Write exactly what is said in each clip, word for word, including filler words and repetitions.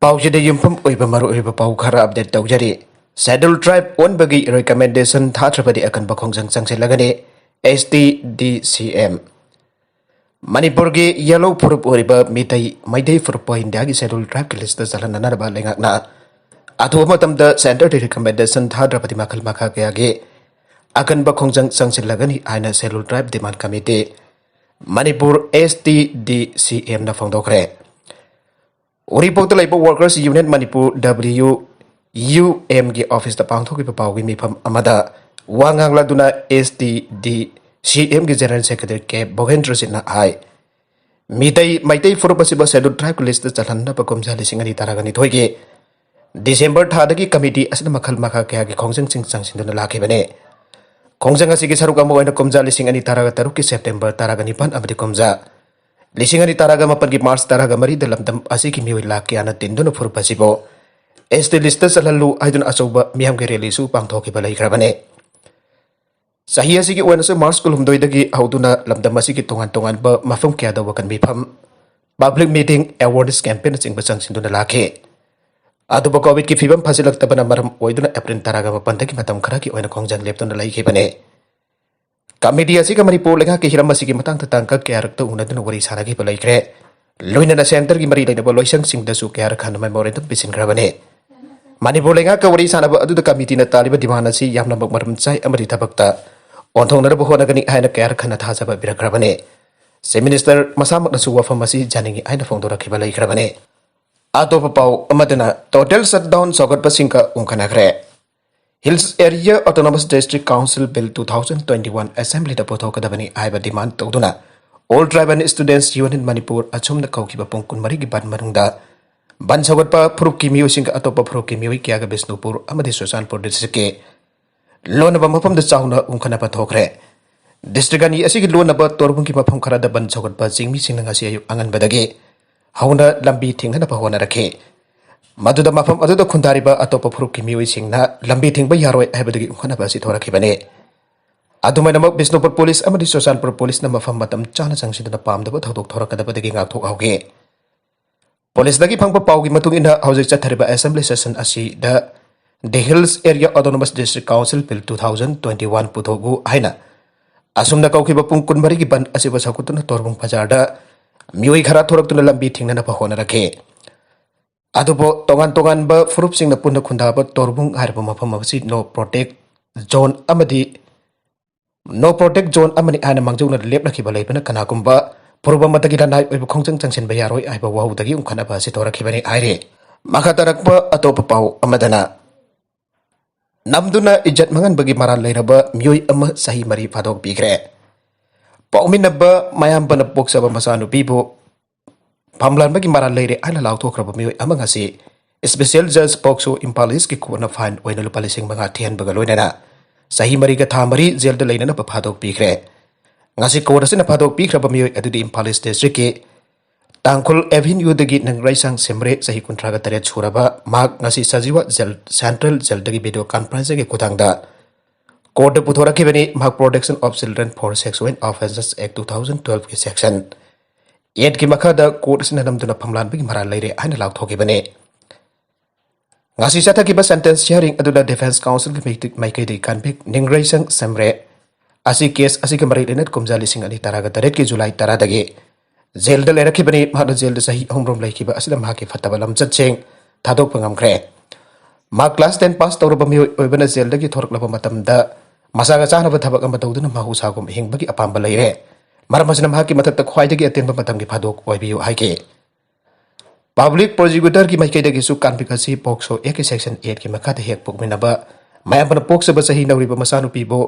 ꯄꯥꯎꯁꯤꯗ ꯌꯨꯝꯐꯝ ꯑꯣꯏꯕ ꯃꯔꯨꯑꯣꯏꯕ ꯄꯥꯎ ꯈꯔ ꯑꯞꯗꯦꯠ ꯇꯧꯖꯔꯤ꯫ ꯁꯦꯗ꯭ꯌꯨꯜ ꯇ꯭ꯔꯥꯏꯕ ꯑꯣꯟꯕꯒꯤ ꯔꯤꯀꯃꯦꯟꯗꯦꯁꯟ ꯊꯥꯗ꯭ꯔꯕꯗꯤ ꯑꯀꯟꯕ ꯈꯣꯡꯖꯪ ꯆꯪꯁꯤꯜꯂꯒꯅꯤ, ꯑꯦꯁ ꯇꯤ ꯗꯤ ꯁꯤ ꯑꯦꯝ꯫ ꯃꯅꯤꯄꯨꯔꯒꯤ ꯌꯦꯜꯂꯣ ꯐꯨꯔꯨꯞ ꯑꯣꯏꯔꯤꯕ ꯃꯤꯇꯩ, ꯃꯩꯇꯩ ꯐꯨꯔꯨꯞꯄꯨ ꯏꯟꯗꯤꯌꯥꯒꯤ ꯁꯦꯗ꯭ꯌꯨꯜ ꯇ꯭ꯔꯥꯏꯕꯀꯤ ꯂꯤꯁꯇ ꯆꯜꯍꯟꯅꯅꯕ ꯂꯩꯉꯥꯛꯅ ꯑꯊꯨꯕ ꯃꯇꯝꯗ ꯁꯦꯟꯇꯔꯗ ꯔꯤꯀꯃꯦꯟꯗꯦꯁꯟ ꯊꯥꯗ꯭ꯔꯕꯗꯤ ꯃꯈꯜ ꯃꯈꯥ ꯀꯌꯥꯒꯤ ꯑꯀꯟꯕ ꯈꯣꯡꯖꯪ ꯆꯪꯁꯤꯜꯂꯒꯅꯤ ꯍꯥꯏꯅ ꯁꯦꯗ꯭ꯌꯨꯜ ꯇ꯭ꯔꯥꯏꯕ ꯗꯤꯃꯥꯟ ꯀꯃꯤꯇꯤ, ꯃꯅꯤꯄꯨꯔ, ꯑꯦꯁ ꯇꯤ ꯗꯤ ꯁꯤ ꯑꯦꯝꯅ ꯐꯣꯡꯗꯣꯛꯈ꯭ꯔꯦ꯫ ꯎꯔꯤꯄꯣꯛꯇ ꯂꯩꯕ ꯋꯥꯔꯀꯔꯁ ꯌꯨꯅꯤꯌꯟ ꯃꯅꯤꯄꯨꯔ, ꯗꯕ꯭ꯂꯤꯌꯨ ꯌꯨ ꯑꯦꯝꯒꯤ ꯑꯣꯐꯤꯁꯇ ꯄꯥꯡꯊꯣꯛꯈꯤꯕ ꯄꯥꯎꯒꯤ ꯃꯤꯐꯝ ꯑꯃꯗ ꯋꯥ ꯉꯥꯡꯂꯗꯨꯅ ꯑꯦꯁ ꯇꯤ ꯗꯤ ꯁꯤ ꯑꯦꯝꯒꯤ ꯖꯦꯅꯔꯦꯜ ꯁꯦꯀ꯭ꯔꯦꯇꯔꯤ ꯀꯦ ꯚꯣꯒꯦꯟꯗ꯭ꯔꯖꯤꯠꯅ ꯍꯥꯏ, ꯃꯤꯇꯩ, ꯃꯩꯇꯩ ꯐꯨꯔꯨꯞ ꯑꯁꯤꯕꯨ ꯁꯦꯗ꯭ꯌꯨꯜ ꯇ꯭ꯔꯥꯏꯕꯀꯤ ꯂꯤꯁꯇ ꯆꯜꯍꯟꯅꯕ ꯀꯨꯝꯖꯥ ꯂꯤꯁꯤꯡ ꯑꯅꯤ ꯇꯔꯥꯒ ꯅꯤꯊꯣꯏꯒꯤ ꯗꯤꯁꯦꯝꯕꯔ ꯊꯥꯗꯒꯤ ꯀꯃꯤꯇꯤ ꯑꯁꯤꯅ ꯃꯈꯜ ꯃꯈꯥ ꯀꯌꯥꯒꯤ ꯈꯣꯡꯖꯪꯁꯤꯡ ꯆꯪꯁꯤꯟꯗꯨꯅ ꯂꯥꯛꯈꯤꯕꯅꯤ꯫ ꯈꯣꯡꯖꯪ ꯑꯁꯤꯒꯤ ꯁꯔꯨꯛ ꯑꯃ ꯑꯣꯏꯅ ꯀꯨꯝꯖꯥ ꯂꯤꯁꯤꯡ ꯑꯅꯤ ꯇꯔꯥꯒ ꯇꯔꯨꯛꯀꯤ ꯁꯦꯞꯇꯦꯝꯕꯔ ꯇꯔꯥꯒ ꯅꯤꯄꯥꯟ ꯑꯃꯗꯤ ꯀꯨꯝꯖꯥ ꯂꯤꯁꯤꯡ ꯑꯅꯤ ꯇꯔꯥꯒ ꯃꯥꯄꯟꯒꯤ ꯃꯥꯔꯆ ꯇꯔꯥꯒ ꯃꯔꯤꯗ ꯂꯝꯗꯝ ꯑꯁꯤꯒꯤ ꯃꯤꯑꯣꯏ ꯂꯥꯈ ꯀꯌꯥꯅ ꯇꯤꯟꯗꯨꯅ ꯐꯨꯔꯨꯞ ꯑꯁꯤꯕꯨ ꯑꯦꯁ ꯇꯤ ꯂꯤꯁꯇ ꯆꯜꯍꯜꯂꯨ ꯍꯥꯏꯗꯨꯅ ꯑꯆꯧꯕ ꯃꯤꯌꯥꯝꯒꯤ ꯔꯦꯂꯤꯁꯨ ꯄꯥꯡꯊꯣꯛꯈꯤꯕ ꯂꯩꯈ꯭ꯔꯕꯅꯤ꯫ ꯆꯍꯤ ꯑꯁꯤꯒꯤ ꯑꯣꯏꯅꯁꯨ ꯃꯥꯔꯆ ꯀꯨꯟꯍꯨꯝꯗꯣꯏꯗꯒꯤ ꯍꯧꯗꯨꯅ ꯂꯝꯗꯝ ꯑꯁꯤꯒꯤ ꯇꯣꯉꯥꯟ ꯇꯣꯉꯥꯟꯕ ꯃꯐꯝ ꯀꯌꯥꯗ ꯋꯥꯀꯠ ꯃꯤꯐꯝ, ꯄꯕ꯭ꯂꯤꯛ ꯃꯤꯇꯤꯡ, ꯑꯦꯋꯥꯔꯅꯦꯁ ꯀꯦꯝꯄꯦꯟꯅꯆꯤꯡꯕ ꯆꯪꯁꯤꯟꯗꯨꯅ ꯂꯥꯛꯈꯤ꯫ ꯑꯗꯨꯕꯨ ꯀꯣꯚꯤꯗꯀꯤ ꯐꯤꯕꯝ ꯐꯖꯤꯜꯂꯛꯇꯕꯅ ꯃꯔꯝ ꯑꯣꯏꯗꯨꯅ ꯑꯦꯄ꯭ꯔꯤꯜ ꯇꯔꯥꯒ ꯃꯥꯄꯟꯗꯒꯤ ꯃꯇꯝ ꯈꯔꯒꯤ ꯑꯣꯏꯅ ꯈꯣꯡꯖꯪ ꯂꯦꯞꯇꯨꯅ ꯂꯩꯈꯤꯕꯅꯤ꯫ ꯀꯃꯤꯇꯤ ꯑꯁꯤꯒ ꯃꯅꯤꯄꯨꯔ ꯂꯩꯉꯥꯛꯀꯤ ꯍꯤꯔꯝ ꯑꯁꯤꯒꯤ ꯃꯇꯥꯡꯗ ꯇꯥꯡꯀꯛ ꯀꯌꯥꯔꯛꯇ ꯎꯅꯗꯨꯅ ꯋꯥꯔꯤ ꯁꯥꯅꯈꯤꯕ ꯂꯩꯈ꯭ꯔꯦ꯫ ꯂꯣꯏꯅꯅ ꯁꯦꯟꯇꯔꯒꯤ ꯃꯔꯤ ꯂꯩꯅꯕ ꯂꯣꯏꯁꯪꯁꯤꯡꯗꯁꯨ ꯀꯌꯥꯔꯛ ꯍꯟꯅ ꯃꯦꯃꯣꯔꯦꯟꯗꯝ ꯄꯤꯁꯤꯟꯈ꯭ꯔꯕꯅꯤ꯫ ꯃꯅꯤꯄꯨꯔ ꯂꯩꯉꯥꯛꯀ ꯋꯥꯔꯤ ꯁꯥꯅꯕ ꯑꯗꯨꯗ ꯀꯃꯤꯇꯤꯅ ꯇꯥꯜꯂꯤꯕ ꯗꯤꯃꯥꯟ ꯑꯁꯤ ꯌꯥꯝꯅꯃꯛ ꯃꯔꯝ ꯆꯥꯏ ꯑꯃꯗꯤ ꯊꯕꯛꯇ ꯑꯣꯟꯊꯣꯛꯅꯅꯕ ꯍꯣꯠꯅꯒꯅꯤ ꯍꯥꯏꯅ ꯀꯌꯥꯔꯛ ꯍꯟꯅ ꯊꯥꯖꯕ ꯄꯤꯔꯛꯈ꯭ꯔꯕꯅꯤ꯫ ꯆꯤꯐ ꯃꯤꯅꯤꯁꯇꯔ ꯃꯁꯥꯃꯛꯅꯁꯨ ꯋꯥꯐꯝ ꯑꯁꯤ ꯌꯥꯅꯤꯡꯏ ꯍꯥꯏꯅ ꯐꯣꯡꯗꯣꯔꯛꯈꯤꯕ ꯂꯩꯈ꯭ꯔꯕꯅꯤ꯫ ꯑꯇꯣꯞꯄ ꯄꯥꯎ ꯑꯃꯗꯅ, ꯇꯣꯇꯦꯜ ꯁꯠꯗꯥꯎꯟ ꯁꯧꯒꯠꯄꯁꯤꯡꯒ ꯎꯪꯈꯠꯅꯈ꯭ꯔꯦ꯫ Hills area autonomous district council bill two thousand twenty one ꯑꯦꯁꯦꯝꯕ꯭ꯂꯤꯗ ꯄꯨꯊꯣꯛꯀꯗꯕꯅꯤ ꯍꯥꯏꯕ ꯗꯤꯃꯥꯟ ꯇꯧꯗꯨꯅ All Tribal Students Union Manipur ꯑꯁꯨꯝꯅ ꯀꯧꯈꯤꯕ ꯄꯨꯡ ꯀꯨꯟꯃꯔꯤꯒꯤ ꯕꯟ ꯃꯅꯨꯡꯗ ꯕꯟ ꯁꯧꯒꯠꯄ ꯐꯨꯔꯨꯞꯀꯤ ꯃꯤꯑꯣꯏꯁꯤꯡꯒ ꯑꯇꯣꯞꯄ ꯐꯨꯔꯨꯞꯀꯤ ꯃꯤꯑꯣꯏ ꯀꯌꯥꯒ ꯕꯤꯁꯅꯨꯄꯨꯔ ꯑꯃꯗꯤ ꯆꯨꯔꯆꯥꯟꯄꯨꯔ ꯗꯤꯁꯇ꯭ꯔꯤꯛꯀꯤ ꯂꯣꯟꯅꯕ ꯃꯐꯝꯗ ꯆꯥꯎꯅ ꯎꯪꯈꯠꯅꯕ ꯊꯣꯛꯈ꯭ꯔꯦ꯫ ꯗꯤꯁꯇ꯭ꯔꯤꯛ ꯑꯅꯤ ꯑꯁꯤꯒꯤ ꯂꯣꯟꯅꯕ ꯇꯣꯔꯕꯨꯡꯒꯤ ꯃꯐꯝ ꯈꯔꯗ ꯕꯟ ꯁꯧꯒꯠꯄ ꯆꯤꯡꯃꯤꯁꯤꯡꯅ ꯉꯁꯤ ꯑꯌꯨꯛ ꯑꯉꯟꯕꯗꯒꯤ ꯍꯧꯅ ꯂꯝꯕꯤ ꯊꯤꯡꯅꯅꯕ ꯍꯣꯠꯅꯔꯛꯈꯤ꯫ ꯃꯗꯨꯗ ꯃꯐꯝ ꯑꯗꯨꯗ ꯈꯨꯟꯗꯥꯔꯤꯕ ꯑꯇꯣꯞꯄ ꯐꯨꯔꯨꯞꯀꯤ ꯃꯤꯑꯣꯏꯁꯤꯡꯅ ꯂꯝꯕꯤ ꯊꯤꯡꯕ ꯌꯥꯔꯣꯏ ꯍꯥꯏꯕꯗꯨꯒꯤ ꯎꯪꯈꯠꯅꯕ ꯑꯁꯤ ꯊꯣꯔꯛꯈꯤꯕꯅꯤ꯫ ꯑꯗꯨꯃꯥꯏꯅꯃꯛ ꯕꯤꯁꯅꯨꯄꯨꯔ ꯄꯨꯂꯤꯁ ꯑꯃꯗꯤ ꯆꯨꯔꯆꯥꯟꯄꯨꯔ ꯄꯨꯂꯤꯁꯅ ꯃꯐꯝ ꯃꯇꯝ ꯆꯥꯅ ꯆꯪꯁꯤꯟꯗꯨꯅ ꯄꯥꯝꯗꯕ ꯊꯧꯗꯣꯛ ꯊꯣꯔꯛꯀꯗꯕꯗꯒꯤ ꯉꯥꯛꯊꯣꯛꯍꯧꯈꯤ꯫ ꯄꯨꯂꯤꯁꯇꯒꯤ ꯐꯪꯕ ꯄꯥꯎꯒꯤ ꯃꯇꯨꯡ ꯏꯟꯅ, ꯍꯧꯖꯤꯛ ꯆꯠꯊꯔꯤꯕ assembly session ꯑꯁꯤꯗ The Hills Area Autonomous District Council Bill two thousand twenty one ꯄꯨꯊꯣꯛꯎ ꯍꯥꯏꯅ ꯑꯁꯨꯝꯅ ꯀꯧꯈꯤꯕ ꯄꯨꯡ ꯀꯨꯟꯃꯔꯤꯒꯤ ꯕꯟ ꯑꯁꯤꯕꯨ ꯁꯧꯒꯠꯇꯨꯅ ꯇꯣꯔꯕꯨꯡ ꯕꯖꯥꯔꯗ ꯃꯤꯑꯣꯏ ꯈꯔ ꯊꯣꯔꯛꯇꯨꯅ ꯂꯝꯕꯤ ꯊꯤꯡꯅꯅꯕ ꯍꯣꯠꯅꯔꯛꯈꯤ꯫ ꯑꯗꯨꯕꯨ ꯇꯣꯉꯥꯟ ꯇꯣꯉꯥꯟꯕ ꯐꯨꯔꯨꯞꯁꯤꯡꯅ ꯄꯨꯟꯅ ꯈꯨꯟꯗꯥꯕ ꯇꯣꯔꯕꯨꯡ ꯍꯥꯏꯔꯤꯕ ꯃꯐꯝ ꯑꯁꯤ no protect zone ꯑꯃꯗꯤ no protect zone ꯑꯃꯅꯤ ꯍꯥꯏꯅ ꯃꯥꯡꯖꯧꯅꯅ ꯂꯦꯞꯅꯈꯤꯕ ꯂꯩꯕꯅ ꯀꯅꯥꯒꯨꯝꯕ ꯐꯨꯔꯨꯞ ꯑꯃꯠꯇꯒꯤ ꯂꯅꯥꯏ ꯑꯣꯏꯕ ꯈꯣꯡꯖꯪ ꯆꯪꯁꯤꯟꯕ ꯌꯥꯔꯣꯏ ꯍꯥꯏꯕ ꯋꯥꯍꯧꯗꯒꯤ ꯎꯪꯈꯠꯅꯕ ꯑꯁꯤ ꯊꯣꯔꯛꯈꯤꯕꯅꯤ ꯍꯥꯏꯔꯤ꯫ ꯃꯈꯥ ꯇꯥꯔꯛꯄ ꯑꯇꯣꯞꯄ ꯄꯥꯎ ꯑꯃꯗꯅ, ꯅꯝꯗꯨꯅ ꯏꯖꯠ ꯃꯥꯡꯍꯟꯕꯒꯤ ꯃꯔꯥꯜ ꯂꯩꯔꯕ ꯃꯤꯑꯣꯏ ꯑꯃ ꯆꯍꯤ ꯃꯔꯤ ꯐꯥꯗꯣꯛꯄꯤꯈ꯭ꯔꯦ꯫ ꯄꯣꯛꯃꯤꯟꯅꯕ ꯃꯌꯥꯝꯕꯅ ꯄꯣꯛꯆꯕ ꯃꯆꯥꯅꯨꯄꯤꯕꯨ ꯐꯝꯂꯥꯟꯕꯒꯤ ꯃꯔꯥꯜ ꯂꯩꯔꯦ ꯍꯥꯏꯅ ꯂꯥꯎꯊꯣꯛꯈ꯭ꯔꯕ ꯃꯤꯑꯣꯏ ꯑꯃ ꯉꯁꯤ Special Judge POCSO ꯏꯝꯐꯥꯜ ꯏꯁꯀꯤ ꯀꯣꯔꯠꯅ fine ꯑꯣꯏꯅ ꯂꯨꯄꯥ ꯂꯤꯁꯤꯡ ꯃꯉꯥ ꯊꯤꯍꯟꯕꯒ ꯂꯣꯏꯅꯅ ꯆꯍꯤ ꯃꯔꯤꯒ ꯊꯥ ꯃꯔꯤ ꯖꯦꯜꯗ ꯂꯩꯅꯅꯕ ꯐꯥꯗꯣꯛꯄꯤꯈ꯭ꯔꯦ꯫ ꯉꯁꯤ ꯀꯣꯔꯠ ꯑꯁꯤꯅ ꯐꯥꯗꯣꯛꯄꯤꯈ꯭ꯔꯕ ꯃꯤꯑꯣꯏ ꯑꯗꯨꯗꯤ ꯏꯝꯐꯥꯜ ꯏꯁ ꯗꯤꯁꯇ꯭ꯔꯤꯛꯀꯤ ꯇꯥꯡꯈꯨꯜ ꯑꯦꯚꯦꯅ꯭ꯌꯨꯗꯒꯤ ꯅꯪꯔꯩꯁꯥꯡ ꯁꯦꯝꯔꯦ, ꯆꯍꯤ ꯀꯨꯟꯊ꯭ꯔꯥꯒ ꯇꯔꯦꯠ ꯁꯨꯔꯕ꯫ ꯃꯍꯥꯛ ꯉꯁꯤ ꯁꯖꯤꯋꯥ ꯖꯦꯜ, ꯁꯦꯟꯇ꯭ꯔꯦꯜ ꯖꯦꯜꯗꯒꯤ video conferencingꯒꯤ ꯈꯨꯊꯥꯡꯗ ꯀꯣꯔꯠꯇ ꯄꯨꯊꯣꯔꯛꯈꯤꯕꯅꯤ꯫ ꯃꯍꯥꯛ protection of children for sexual offences act two thousand twelveꯀꯤ section eightꯀꯤ ꯃꯈꯥꯗ ꯀꯣꯔꯠ ꯑꯁꯤꯅ ꯅꯝꯗꯨꯅ ꯐꯝꯂꯥꯟꯕꯒꯤ ꯃꯔꯥꯜ ꯂꯩꯔꯦ ꯍꯥꯏꯅ ꯂꯥꯎꯊꯣꯛꯈꯤꯕꯅꯤ꯫ ꯉꯁꯤ ꯆꯠꯊꯈꯤꯕ sentence hearing ꯑꯗꯨꯗ defence counselꯒꯤ ꯃꯥꯏꯀꯩ-, ꯃꯥꯏꯀꯩꯗꯒꯤ convict ꯅꯤꯡꯔꯩꯁꯪ ꯁꯦꯝꯔꯦ ꯑꯁꯤ case ꯑꯁꯤꯒ ꯃꯔꯤ ꯂꯩꯅꯅ ꯀꯨꯝꯖꯥ ꯂꯤꯁꯤꯡ ꯑꯅꯤ ꯇꯔꯥꯒ ꯇꯔꯦꯠꯀꯤ ꯖꯨꯂꯥꯏ ꯇꯔꯥꯗꯒꯤ ꯖꯦꯜꯗ ꯂꯩꯔꯛꯈꯤꯕꯅꯤ꯫ ꯃꯍꯥꯛꯅ ꯖꯦꯜꯗ ꯆꯍꯤ ꯑꯍꯨꯝꯔꯣꯝ ꯂꯩꯈꯤꯕ ꯑꯁꯤꯗ ꯃꯍꯥꯛꯀꯤ ꯐꯠꯇꯕ ꯂꯝꯆꯠꯁꯤꯡ ꯊꯥꯗꯣꯛꯄ ꯉꯝꯈ꯭ꯔꯦ꯫ ꯃꯍꯥꯛ class ten pass ꯇꯧꯔꯕ ꯃꯤꯑꯣꯏ ꯑꯣꯏꯕꯅ ꯖꯦꯜꯗꯒꯤ ꯊꯣꯔꯛꯂꯕ ꯃꯇꯝꯗ ꯃꯁꯥꯒ ꯆꯥꯅꯕ ꯊꯕꯛ ꯑꯃ ꯇꯧꯗꯨꯅ ꯃꯍꯧꯁꯥꯒꯨꯝ ꯍꯤꯡꯕꯒꯤ ꯑꯄꯥꯝꯕ ꯂꯩꯔꯦ꯫ ꯃꯔꯝ ꯑꯁꯤꯅ ꯃꯍꯥꯛꯀꯤ ꯃꯊꯛꯇ ꯈ꯭ꯋꯥꯏꯗꯒꯤ ꯑꯇꯦꯟꯕ ꯃꯇꯝꯒꯤ ꯐꯥꯗꯣꯛ ꯑꯣꯏꯕꯤꯌꯨ ꯍꯥꯏꯈꯤ꯫ Public prosecutorꯒꯤ ꯃꯥꯏꯀꯩꯗꯒꯤꯁꯨ convict ꯑꯁꯤ POCSO actꯀꯤ section eightꯀꯤ ꯃꯈꯥꯗ ꯍꯦꯛ ꯄꯣꯛꯃꯤꯟꯅꯕ ꯃꯌꯥꯝꯕꯅ ꯄꯣꯛꯆꯕ ꯆꯍꯤ ꯅꯧꯔꯤꯕ ꯃꯆꯥꯅꯨꯄꯤꯕꯨ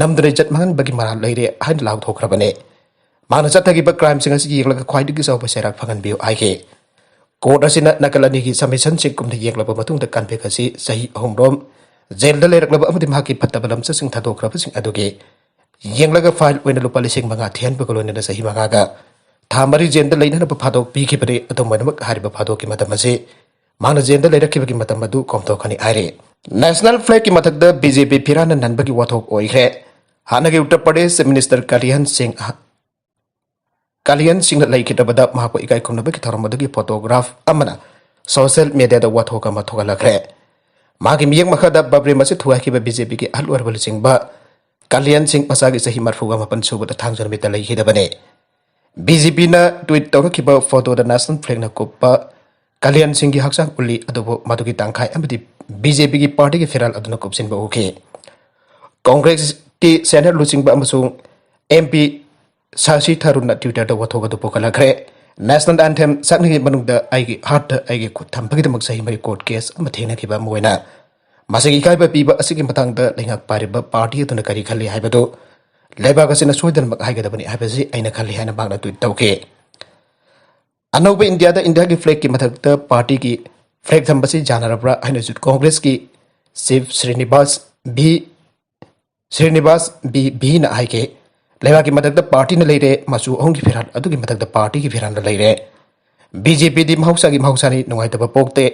ꯅꯝꯗꯨꯅ ꯏꯖꯠ ꯃꯥꯡꯍꯟꯕꯒꯤ ꯃꯔꯥꯜ ꯂꯩꯔꯦ ꯍꯥꯏꯅ ꯂꯥꯎꯊꯣꯛꯈ꯭ꯔꯕꯅꯤ꯫ ꯃꯍꯥꯛꯅ ꯆꯠꯊꯈꯤꯕ crimeꯁꯤꯡ ꯑꯁꯤ ꯌꯦꯡꯂꯒ ꯈ꯭ꯋꯥꯏꯗꯒꯤ ꯆꯥꯎꯕ ꯆꯩꯔꯥꯛ ꯐꯪꯍꯟꯕꯤꯌꯨ ꯍꯥꯏꯈꯤ꯫ ꯀꯣꯔꯠ ꯑꯁꯤꯅ ꯅꯥꯀꯜ ꯑꯅꯤꯒꯤ submissionꯁꯤꯡ ꯀꯨꯞꯅ ꯌꯦꯡꯂꯕ ꯃꯇꯨꯡꯗ convict ꯑꯁꯤ ꯆꯍꯤ ꯑꯍꯨꯝꯔꯣꯝ ꯖꯦꯜꯗ ꯂꯩꯔꯛꯂꯕ ꯑꯃꯗꯤ ꯃꯍꯥꯛꯀꯤ ꯐꯠꯇꯕ ꯂꯝꯆꯠꯁꯤꯡ ꯊꯥꯗꯣꯛꯈ꯭ꯔꯕꯁꯤꯡ ꯑꯗꯨꯒꯤ ꯌꯦꯡꯂꯒ fine ꯑꯣꯏꯅ ꯂꯨꯄꯥ ꯂꯤꯁꯤꯡ ꯃꯉꯥ ꯊꯤꯍꯟꯕꯒ ꯂꯣꯏꯅꯅ ꯆꯍꯤ ꯃꯉꯥꯒ ꯊꯥ ꯃꯔꯤ ꯖꯦꯜꯗ ꯂꯩꯅꯅꯕ ꯐꯥꯗꯣꯛ ꯄꯤꯈꯤꯕꯅꯤ꯫ ꯑꯗꯨꯝ ꯑꯣꯏꯅꯃꯛ, ꯍꯥꯏꯔꯤꯕ ꯐꯥꯗꯣꯛꯀꯤ ꯃꯇꯝ ꯑꯁꯤ ꯃꯍꯥꯛꯅ ꯖꯦꯜꯗ ꯂꯩꯔꯛꯈꯤꯕꯒꯤ ꯃꯇꯝ ꯑꯗꯨ ꯀꯣꯝꯊꯣꯛꯀꯅꯤ ꯍꯥꯏꯔꯤ꯫ National flagꯀꯤ ꯃꯊꯛꯇ BJP ꯐꯤꯔꯥꯟꯅ ꯅꯟꯕꯒꯤ ꯋꯥꯊꯣꯛ ꯑꯣꯏꯈ꯭ꯔꯦ꯫ ꯍꯥꯟꯅꯒꯤ ꯎꯠꯇꯔ ꯄ꯭ꯔꯗꯦꯁ Chief Minister ꯀꯂꯤꯌꯥꯟ ꯁꯤꯡ ꯀꯥꯂꯤꯌꯟ ꯁꯤꯡꯅ ꯂꯩꯈꯤꯗ꯭ꯔꯕꯗ ꯃꯍꯥꯛꯄꯨ ꯏꯀꯥꯏ ꯈꯨꯝꯅꯕꯒꯤ ꯊꯧꯔꯝ ꯑꯗꯨꯒꯤ photograph ꯑꯃꯅ social media ꯗ ꯋꯥꯊꯣꯛ ꯑꯃ ꯊꯣꯛꯍꯜꯂꯛꯈ꯭ꯔꯦ꯫ ꯃꯥꯒꯤ ꯃꯤꯌꯦꯛ ꯃꯈꯥꯗ ꯕꯕ꯭ꯔꯦ ꯃꯁꯤ ꯊꯨꯒꯥꯏꯈꯤꯕ BJP ꯒꯤ ꯑꯍꯜ ꯑꯣꯏꯔꯕ ꯂꯨꯆꯤꯡꯕ ꯀꯥꯂꯤꯌꯟ ꯁꯤꯡ ꯃꯁꯥꯒꯤ ꯆꯍꯤ ꯃꯔꯤꯐꯨꯒ ꯃꯥꯄꯟ ꯁꯨꯕꯗ ꯊꯥꯡꯖ ꯅꯨꯃꯤꯠꯇ ꯂꯩꯈꯤꯗꯕꯅꯤ꯫ BJP ꯅ tweet ꯇꯧꯔꯛꯈꯤꯕ photo ꯗ national flag ꯅ ꯀꯨꯞꯄ ꯀꯥꯂꯤꯌꯟ ꯁꯤꯡꯒꯤ ꯍꯛꯆꯥꯡ ꯎꯠꯂꯤ, ꯑꯗꯨꯕꯨ ꯃꯗꯨꯒꯤ ꯇꯪꯈꯥꯏ ꯑꯃꯗꯤ BJP ꯒꯤ party ꯒꯤ ꯐꯤꯔꯥꯜ ꯑꯗꯨꯅ ꯀꯨꯞꯁꯤꯟꯕ ꯎꯈꯤ꯫ Congress ꯀꯤ senior ꯂꯨꯆꯤꯡꯕ ꯑꯃꯁꯨꯡ MP ꯁꯥꯁꯤ ꯊꯔꯨꯟꯅ Twitter ꯗ ꯋꯥꯊꯣꯛ ꯑꯗꯨ ꯄꯨꯈꯠꯂꯛꯈ꯭ꯔꯦ꯫ National anthem ꯁꯛꯅꯤꯡꯉꯩ ꯃꯅꯨꯡꯗ ꯑꯩꯒꯤ heart ꯇ ꯑꯩꯒꯤ ꯈꯨꯠ ꯊꯝꯕꯒꯤꯗꯃꯛ ꯆꯍꯤ ꯃꯔꯤ court case ꯑꯃ ꯊꯦꯡꯅꯈꯤꯕ ꯑꯃ ꯑꯣꯏꯅ ꯃꯁꯤꯒꯤ ꯏꯀꯥꯏꯕ ꯄꯤꯕ ꯑꯁꯤꯒꯤ ꯃꯇꯥꯡꯗ ꯂꯩꯉꯥꯛ ꯄꯥꯏꯔꯤꯕ party ꯑꯗꯨꯅ ꯀꯔꯤ ꯈꯜꯂꯤ ꯍꯥꯏꯕꯗꯨ ꯂꯩꯕꯥꯛ ꯑꯁꯤꯅ ꯁꯣꯏꯗꯅꯃꯛ ꯍꯥꯏꯒꯗꯕꯅꯤ ꯍꯥꯏꯕꯁꯤ ꯑꯩꯅ ꯈꯜꯂꯤ ꯍꯥꯏꯅ ꯃꯍꯥꯛꯅ tweet ꯇꯧꯈꯤ꯫ ꯑꯅꯧꯕ ꯏꯟꯗꯤꯌꯥꯗ ꯏꯟꯗꯤꯌꯥꯒꯤ flag ꯀꯤ ꯃꯊꯛꯇ party ꯒꯤ flag ꯊꯝꯕꯁꯤ ꯌꯥꯅꯔꯕ꯭ꯔꯥ ꯍꯥꯏꯅꯁꯨ Congress ꯀꯤ chief Srinivas V Srinivas V ꯚꯤꯅ ꯍꯥꯏꯈꯤ꯫ ꯂꯩꯕꯥꯛꯀꯤ ꯃꯊꯛꯇ party ꯅ ꯂꯩꯔꯦ, ꯃꯆꯨ ꯑꯍꯨꯝꯒꯤ ꯐꯤꯔꯥꯜ ꯑꯗꯨꯒꯤ ꯃꯊꯛꯇ party ꯒꯤ ꯐꯤꯔꯥꯜꯅ ꯂꯩꯔꯦ꯫ BJP ꯗꯤ ꯃꯍꯧꯁꯥꯒꯤ ꯃꯍꯧꯁꯥꯅꯤ, ꯅꯨꯡꯉꯥꯏꯇꯕ ꯄꯣꯛꯇꯦ,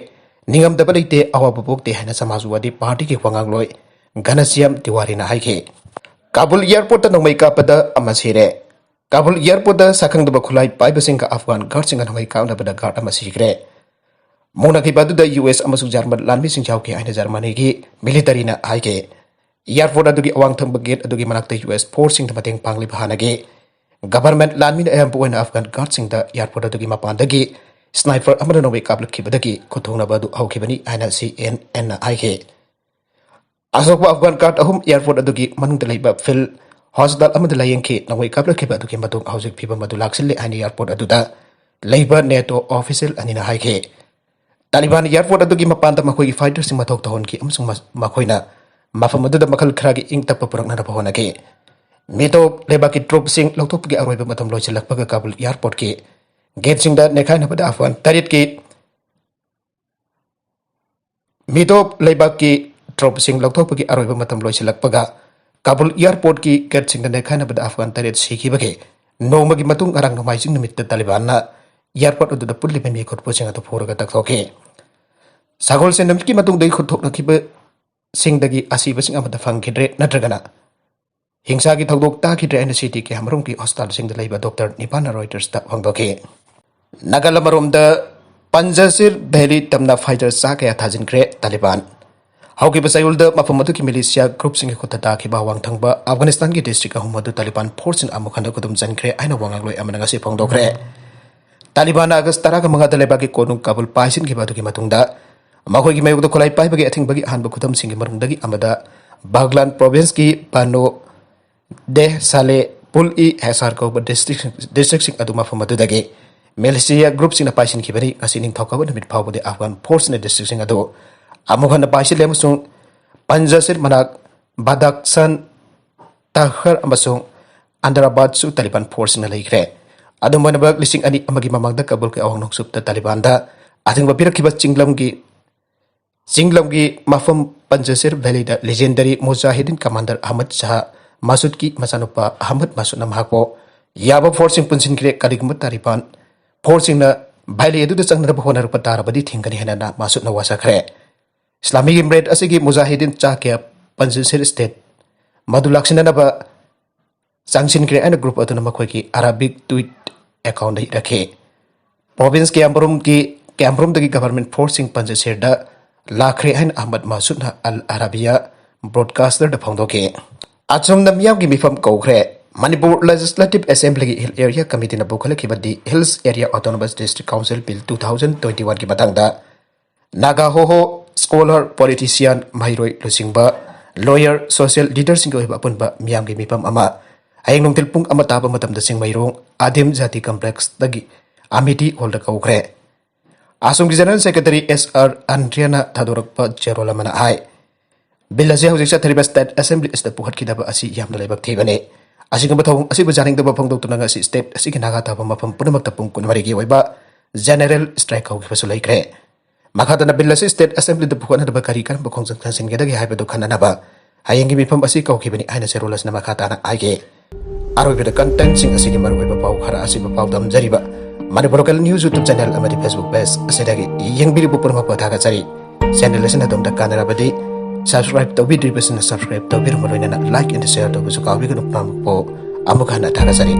ꯅꯤꯡꯉꯝꯗꯕ ꯂꯩꯇꯦ, ꯑꯋꯥꯕ ꯄꯣꯛꯇꯦ ꯍꯥꯏꯅ ꯁꯃꯥꯖꯋꯥꯗꯤ party ꯒꯤ ꯋꯥꯉꯥꯡꯂꯣꯏ ꯘꯅꯁ꯭ꯌꯥꯝ ꯇꯤꯋꯥꯔꯤꯅ ꯍꯥꯏꯈꯤ꯫ ꯀꯥꯕꯨꯜ airport ꯇ ꯅꯣꯡꯃꯩ ꯀꯥꯞꯄꯗ ꯑꯃ ꯁꯤꯔꯦ꯫ ꯀꯥꯕꯨꯜ airport ꯇ ꯁꯛꯈꯪꯗꯕ ꯈꯨꯠꯂꯥꯏ ꯄꯥꯏꯕꯁꯤꯡꯒ Afghan guard ꯁꯤꯡꯒ ꯅꯣꯡꯃꯩ ꯀꯥꯞꯅꯕꯗ guard ꯑꯃ ꯁꯤꯈ꯭ꯔꯦ꯫ ꯃꯨꯛꯅꯈꯤꯕ ꯑꯗꯨꯗ US ꯑꯃꯁꯨꯡ German ꯂꯥꯟꯃꯤꯁꯤꯡ ꯌꯥꯎꯈꯤ ꯍꯥꯏꯅ Germany ꯒꯤ military ꯅ ꯍꯥꯏꯈꯤ꯫ Airport ꯑꯗꯨꯒꯤ ꯑꯋꯥꯡ ꯊꯪꯕ gate ꯑꯗꯨꯒꯤ ꯃꯅꯥꯛꯇ US force ꯁꯤꯡꯗ ꯃꯇꯦꯡ ꯄꯥꯡꯂꯤꯕ ꯍꯥꯟꯅꯒꯤ government ꯂꯥꯟꯃꯤꯅ ꯑꯌꯥꯝꯕ ꯑꯣꯏꯅ Afghan guard ꯁꯤꯡꯗ airport ꯑꯗꯨꯒꯤ ꯃꯄꯥꯟꯗꯒꯤ sniper ꯑꯃꯅ ꯅꯣꯡꯃꯩ ꯀꯥꯞꯂꯛꯈꯤꯕꯗꯒꯤ ꯈꯨꯠꯊꯣꯛꯅꯕ ꯑꯗꯨ ꯍꯧꯈꯤꯕꯅꯤ ꯍꯥꯏꯅ CNN ꯅ ꯍꯥꯏꯈꯤ꯫ ꯑꯁꯣꯛꯄ Afghan guard ꯑꯍꯨꯝ airport ꯑꯗꯨꯒꯤ ꯃꯅꯨꯡꯗ ꯂꯩꯕ field hospital ꯑꯃꯗ ꯂꯥꯌꯦꯡꯈꯤ꯫ ꯅꯣꯡꯃꯩ ꯀꯥꯞꯂꯛꯈꯤꯕ ꯑꯗꯨꯒꯤ ꯃꯇꯨꯡ ꯍꯧꯖꯤꯛ ꯐꯤꯕꯝ ꯑꯗꯨ ꯂꯥꯛꯁꯤꯜꯂꯦ ꯍꯥꯏꯅ airport ꯑꯗꯨꯗ ꯂꯩꯕ NATO official ꯑꯅꯤꯅ ꯍꯥꯏꯈꯤ꯫ ꯇꯥꯂꯤꯕꯥꯟ airport ꯑꯗꯨꯒꯤ ꯃꯄꯥꯟꯗ ꯃꯈꯣꯏꯒꯤ fighter ꯁꯤꯡ ꯃꯊꯧ ꯇꯧꯍꯟꯈꯤ ꯑꯃꯁꯨꯡ ꯃ-, ꯃꯈꯣꯏꯅ ꯃꯐꯝ ꯑꯗꯨꯗ ꯃꯈꯜ ꯈꯔꯒꯤ ꯏꯪ ꯇꯞꯄ ꯄꯨꯔꯛꯅꯅꯕ ꯍꯣꯠꯅꯈꯤ꯫ NATO ꯂꯩꯕꯥꯛꯀꯤ troop ꯁꯤꯡ ꯂꯧꯊꯣꯛꯄꯒꯤ ꯑꯔꯣꯏꯕ ꯃꯇꯝ ꯂꯣꯏꯁꯤꯜꯂꯛꯄꯒ ꯀꯥꯕꯨꯜ airport ꯀꯤ gate ꯁꯤꯡꯗ ꯅꯦꯠꯈꯥꯏꯅꯕꯗ Afghan ꯇꯔꯦꯠꯀꯤ NATO ꯂꯩꯕꯥꯛꯀꯤ troop ꯁꯤꯡ ꯂꯧꯊꯣꯛꯄꯒꯤ ꯑꯔꯣꯏꯕ ꯃꯇꯝ ꯂꯣꯏꯁꯤꯜꯂꯛꯄꯒ ꯀꯥꯕꯨꯜ airport ꯀꯤ gate ꯁꯤꯡꯗ ꯅꯦꯠꯈꯥꯏꯅꯕꯗ Afghan ꯇꯔꯦꯠ ꯁꯤꯈꯤꯕꯒꯤ ꯅꯣꯡꯃꯒꯤ ꯃꯇꯨꯡ ꯉꯔꯥꯡ ꯅꯣꯡꯃꯥꯏꯖꯤꯡ ꯅꯨꯃꯤꯠꯇ ꯇꯥꯂꯤꯕꯥꯟꯅ airport ꯑꯗꯨꯗ ꯄꯨꯜꯂꯤꯕ ꯃꯤꯑꯣꯏ ꯈꯨꯠꯄꯨꯁꯤꯡ ꯑꯗꯨ ꯐꯨꯔꯒ ꯇꯛꯊꯣꯛꯈꯤ꯫ ꯁꯒꯣꯜꯁꯦꯟ ꯅꯨꯃꯤꯠꯀꯤ ꯃꯇꯨꯡꯗꯒꯤ ꯈꯨꯠꯊꯣꯛꯅꯈꯤꯕꯁꯤꯡꯗꯒꯤ ꯑꯁꯤꯕꯁꯤꯡ ꯑꯃꯠꯇ ꯐꯪꯈꯤꯗ꯭ꯔꯦ, ꯅꯠꯇ꯭ꯔꯒꯅ ꯍꯤꯡꯁꯥꯒꯤ ꯊꯧꯗꯣꯛ ꯇꯥꯈꯤꯗ꯭ꯔꯦ ꯍꯥꯏꯅ ꯁꯤꯇꯤ ꯀꯌꯥꯃꯔꯨꯝꯒꯤ ꯍꯣꯁꯄꯤꯇꯥꯜꯁꯤꯡꯗ ꯂꯩꯕ ꯗꯣꯛꯇꯔ ꯅꯤꯄꯥꯟꯅ ꯔꯣꯏꯇꯔꯁꯇ ꯐꯣꯡꯗꯣꯛꯈꯤ꯫ ꯅꯥꯒꯥꯂꯥꯟ ꯑꯃꯔꯣꯝꯗ, ꯄꯟꯖꯁꯤꯔ ꯚꯦꯂꯤ ꯇꯝꯅ ꯐꯥꯏꯇꯔ ꯆꯥ ꯀꯌꯥ ꯊꯥꯖꯤꯟꯈ꯭ꯔꯦ ꯇꯥꯂꯤꯕꯥꯟ꯫ ꯍꯧꯈꯤꯕ ꯆꯌꯣꯜꯗ ꯃꯐꯝ ꯑꯗꯨꯒꯤ ꯃꯤꯂꯤꯁꯤꯌꯥ ꯒ꯭ꯔꯨꯞꯁꯤꯡꯒꯤ ꯈꯨꯠꯇ ꯇꯥꯈꯤꯕ ꯑꯋꯥꯡ ꯊꯪꯕ ꯑꯐꯒꯥꯅꯤꯁꯇꯥꯟꯒꯤ ꯗꯤꯁꯇ꯭ꯔꯤꯛ ꯑꯍꯨꯝ ꯑꯗꯨ ꯇꯥꯂꯤꯕꯥꯟ ꯐꯣꯔꯁꯁꯤꯡꯅ ꯑꯃꯨꯛ ꯍꯟꯅ ꯈꯨꯗꯨꯝ ꯆꯟꯈ꯭ꯔꯦ ꯍꯥꯏꯅ ꯋꯥ ꯉꯥꯡꯂꯣꯏ ꯑꯃꯅ ꯉꯁꯤ ꯐꯣꯡꯗꯣꯛꯈ꯭ꯔꯦ꯫ ꯇꯥꯂꯤꯕꯥꯟꯅ ꯑꯥꯒꯁ ꯇꯔꯥꯃꯉꯥꯗ ꯂꯩꯕꯥꯛꯀꯤ ꯀꯣꯅꯨꯡ ꯀꯥꯕꯨꯜ ꯄꯥꯏꯁꯤꯟꯈꯤꯕ ꯑꯗꯨꯒꯤ ꯃꯇꯨꯡꯗ ꯃꯈꯣꯏꯒꯤ ꯃꯥꯌꯣꯛꯇ ꯈꯨꯠꯂꯥꯏ ꯄꯥꯏꯕꯒꯤ ꯑꯊꯤꯡꯕꯒꯤ ꯑꯍꯥꯟꯕ ꯈꯨꯗꯝꯁꯤꯡꯒꯤ ꯃꯅꯨꯡꯗꯒꯤ ꯑꯃꯗ ꯕꯥꯒꯂꯥꯟ ꯄ꯭ꯔꯣꯚꯤꯟꯁꯀꯤ ꯕꯥꯅꯣ ꯗꯦ ꯁꯥꯂꯦ ꯄꯨꯜ ꯏ ꯍꯦꯁꯥꯔ ꯀꯧꯕ ꯗꯤꯁꯇ꯭ꯔꯤꯛꯁꯤꯡ, ꯗꯤꯁꯇ꯭ꯔꯤꯛꯁꯤꯡ ꯑꯗꯨ ꯃꯐꯝ ꯑꯗꯨꯗꯒꯤ ꯃꯤꯂꯤꯁꯤꯌꯥ ꯒ꯭ꯔꯨꯞꯁꯤꯡꯅ ꯄꯥꯏꯁꯤꯟꯈꯤꯕꯅꯤ꯫ ꯉꯁꯤ ꯅꯤꯡꯊꯧꯀꯥꯕ ꯅꯨꯃꯤꯠ ꯐꯥꯎꯕꯗꯤ ꯑꯐꯒꯥꯟ ꯐꯣꯔꯁꯅ ꯗꯤꯁꯇ꯭ꯔꯤꯛꯁꯤꯡ ꯑꯗꯨ ꯑꯃꯨꯛ ꯍꯟꯅ ꯄꯥꯏꯁꯤꯜꯂꯦ ꯑꯃꯁꯨꯡ ꯄꯟꯖꯁꯤꯔ ꯃꯅꯥꯛ ꯕꯗꯥꯛꯁꯟ, ꯇꯍꯔ ꯑꯃꯁꯨꯡ ꯑꯟꯗꯔꯥꯕꯥꯗꯁꯨ ꯇꯥꯂꯤꯕꯥꯟ ꯐꯣꯔꯁꯁꯤꯡꯅ ꯂꯩꯈ꯭ꯔꯦ꯫ ꯑꯗꯨꯝ ꯑꯣꯏꯅꯃꯛ, ꯂꯤꯁꯤꯡ ꯑꯅꯤ ꯑꯃꯒꯤ ꯃꯃꯥꯡꯗ ꯀꯕꯨꯜꯒꯤ ꯑꯋꯥꯡ ꯅꯣꯡꯆꯨꯞꯇ ꯇꯥꯂꯤꯕꯥꯟꯗ ꯑꯊꯤꯡꯕ ꯄꯤꯔꯛꯈꯤꯕ ꯆꯤꯡꯂꯝꯒꯤ, ꯆꯤꯡꯂꯝꯒꯤ ꯃꯐꯝ ꯄꯟꯖꯁꯤꯔ valid legendary ꯃꯨꯖꯥꯍꯤꯗꯤꯟ commander Ahmad Shah ꯃꯁꯨꯗꯀꯤ ꯃꯆꯥꯅꯨꯄꯥ ꯑꯍꯃꯗ ꯃꯁꯨꯗꯅ ꯃꯍꯥꯛꯄꯨ ꯌꯥꯕ ꯐꯣꯔꯁꯁꯤꯡ ꯄꯨꯟꯁꯤꯟꯈ꯭ꯔꯦ꯫ ꯀꯔꯤꯒꯨꯝꯕ ꯇꯥꯂꯤꯕꯥꯟ ꯐꯣꯔꯁꯁꯤꯡꯅ ꯚꯦꯂꯤ ꯑꯗꯨꯗ ꯆꯪꯅꯅꯕ ꯍꯣꯠꯅꯔꯛꯄ ꯇꯥꯔꯕꯗꯤ ꯊꯤꯡꯒꯅꯤ ꯍꯥꯏꯅ ꯃꯁꯨꯗꯅ ꯋꯥꯁꯛꯈ꯭ꯔꯦ꯫ ꯏꯁꯂꯥꯃꯤꯛ ꯏꯃꯔꯦꯠ ꯑꯁꯤꯒꯤ ꯃꯨꯖꯥꯍꯤꯗꯤꯟ ꯆꯥ ꯀꯌꯥ ꯄꯟꯖꯁꯤꯔ ꯁ꯭ꯇꯦꯠ ꯃꯗꯨ ꯂꯥꯛꯁꯤꯟꯅꯅꯕ ꯆꯪꯁꯤꯟꯈ꯭ꯔꯦ ꯍꯥꯏꯅ ꯒ꯭ꯔꯨꯞ ꯑꯗꯨꯅ ꯃꯈꯣꯏꯒꯤ ꯑꯔꯥꯕꯤꯛ ꯇ꯭ꯋꯤꯠ ꯑꯦꯀꯥꯎꯟꯗ ꯏꯔꯛꯈꯤ꯫ ꯄ꯭ꯔꯣꯚꯤꯟꯁ ꯀꯌꯥꯃꯔꯨꯝꯒꯤ, ꯀꯌꯥꯃꯔꯨꯝꯗꯒꯤ ꯒꯚꯔꯟꯃꯦꯟꯠ ꯐꯣꯔꯁꯁꯤꯡ ꯄꯟꯖꯁꯤꯔꯗ ꯂꯥꯛꯈ꯭ꯔꯦ ꯍꯥꯏꯅ ꯑꯍꯃꯗ ꯃꯁꯨꯗꯅ ꯑꯜ ꯑꯔꯥꯕꯤꯌꯥ ꯕ꯭ꯔꯣꯗꯀꯥꯁꯇꯔꯗ ꯐꯣꯡꯗꯣꯛꯈꯤ꯫ ꯑꯁꯣꯝꯅ ꯃꯤꯌꯥꯝꯒꯤ ꯃꯤꯐꯝ ꯀꯧꯈ꯭ꯔꯦ꯫ ꯃꯅꯤꯄꯨꯔ ꯂꯦꯖꯤꯁꯂꯦꯇꯤꯚ ꯑꯦꯁꯦꯝꯕ꯭ꯂꯤꯒꯤ ꯍꯤꯜ ꯑꯦꯔꯤꯌꯥ ꯀꯃꯤꯇꯤꯅ ꯄꯨꯈꯠꯂꯛꯈꯤꯕ the hills area autonomous district council bill two thousand twenty ꯋꯥꯟꯒꯤ ꯃꯇꯥꯡꯗ ꯅꯥꯒꯥ ꯍꯣꯍꯣ ꯁ꯭ꯀꯣꯂꯔ, ꯄꯣꯂꯤꯇꯤꯁꯤꯌꯥꯟ, ꯃꯍꯩꯔꯣꯏ ꯂꯨꯆꯤꯡꯕ, ꯂꯣꯌꯔ, ꯁꯣꯁꯤꯌꯦꯜ ꯂꯤꯗꯔꯁꯤꯡꯒꯤ ꯑꯣꯏꯕ ꯑꯄꯨꯟꯕ ꯃꯤꯌꯥꯝꯒꯤ ꯃꯤꯐꯝ ꯑꯃ ꯍꯌꯦꯡ ꯅꯨꯡꯊꯤꯜ ꯄꯨꯡ ꯑꯃ ꯇꯥꯕ ꯃꯇꯝꯗ ꯆꯤꯡꯃꯩꯔꯣꯡ ꯑꯥꯗꯤꯝ ꯖꯥꯇꯤ ꯀꯝꯄ꯭ꯂꯦꯛꯁꯇꯒꯤ ꯑꯃꯤꯇꯤ ꯍꯣꯜꯗ ꯀꯧꯈ꯭ꯔꯦ꯫ ꯑꯁꯣꯝꯒꯤ ꯖꯦꯅꯔꯦꯜ ꯁꯦꯀ꯭ꯔꯦꯇꯔꯤ ꯑꯦꯁ ꯑꯥꯔ ꯑꯟꯗ꯭ꯔꯤꯌꯥꯅ ꯊꯥꯗꯣꯔꯛꯄ ꯆꯦꯔꯣꯜ ꯑꯃꯅ ꯍꯥꯏ, ꯕꯤꯜ ꯑꯁꯤ ꯍꯧꯖꯤꯛ ꯆꯠꯊꯔꯤꯕ ꯁ꯭ꯇꯦꯠ ꯑꯦꯁꯦꯝꯕ꯭ꯂꯤ ꯑꯁꯤꯗ ꯄꯨꯈꯠꯈꯤꯗꯕ ꯑꯁꯤ ꯌꯥꯝꯅ ꯂꯥꯏꯕꯛ ꯊꯤꯕꯅꯤ꯫ ꯑꯁꯤꯒꯨꯝꯕ ꯊꯧꯑꯣꯡ ꯑꯁꯤꯕꯨ ꯌꯥꯅꯤꯡꯗꯕ ꯐꯣꯡꯗꯣꯛꯇꯨꯅ ꯉꯁꯤ ꯁ꯭ꯇꯦꯠ ꯑꯁꯤꯒꯤ ꯅꯥꯒꯥ ꯇꯥꯕ ꯃꯐꯝ ꯄꯨꯝꯅꯃꯛꯇ ꯄꯨꯡ ꯀꯨꯟꯃꯔꯤꯒꯤ ꯑꯣꯏꯕ ꯖꯦꯅꯔꯦꯜ ꯁ꯭ꯇ꯭ꯔꯥꯏꯛ ꯀꯧꯈꯤꯕꯁꯨ ꯂꯩꯈ꯭ꯔꯦ꯫ ꯃꯈꯥ ꯇꯥꯅ ꯕꯤꯜ ꯑꯁꯤ ꯁ꯭ꯇꯦꯠ ꯑꯦꯁꯦꯝꯕ꯭ꯂꯤꯗ ꯄꯨꯈꯠꯅꯅꯕ ꯀꯔꯤ ꯀꯔꯝꯕ ꯈꯣꯡꯖꯪ ꯊꯥꯡꯖꯤꯟꯒꯗꯒꯦ ꯍꯥꯏꯕꯗꯨ ꯈꯟꯅꯅꯕ ꯍꯌꯦꯡꯒꯤ ꯃꯤꯐꯝ ꯑꯁꯤ ꯀꯧꯈꯤꯕꯅꯤ ꯍꯥꯏꯅ ꯆꯦꯔꯣꯜ ꯑꯁꯤꯅ ꯃꯈꯥ ꯇꯥꯅ ꯍꯥꯏꯈꯤ꯫ ꯑꯔꯣꯏꯕꯗ ꯀꯟꯇꯦꯟꯠꯁꯤꯡ ꯑꯁꯤꯒꯤ ꯃꯔꯨꯑꯣꯏꯕ ꯄꯥꯎ ꯈꯔ ꯑꯁꯤꯕꯨ ꯄꯥꯎꯗꯝꯖꯔꯤꯕ Manipur local news YouTube channel ꯑꯃꯗꯤ Facebook ꯄꯦꯖ ꯑꯁꯤꯗꯒꯤ ꯌꯦꯡꯕꯤꯔꯤꯕ ꯄꯨꯝꯅꯃꯛꯄꯨ ꯊꯥꯒꯠꯆꯔꯤ꯫ ꯆꯦꯅꯦꯜ ꯑꯁꯤꯅ ꯑꯗꯣꯝꯗ ꯀꯥꯟꯅꯔꯕꯗꯤ Subscribe ꯇꯧꯕꯤꯗ꯭ꯔꯤꯕꯁꯤꯡꯅ subscribe ꯇꯧꯕꯤꯔꯝꯕ ꯂꯣꯏꯅꯅ like and share ꯇꯧꯕꯁꯨ ꯀꯥꯎꯕꯤꯒꯅꯨ꯫ ꯄꯥꯝꯕ ꯑꯃꯨꯛ ꯍꯟꯅ ꯊꯥꯒꯠꯆꯔꯤ꯫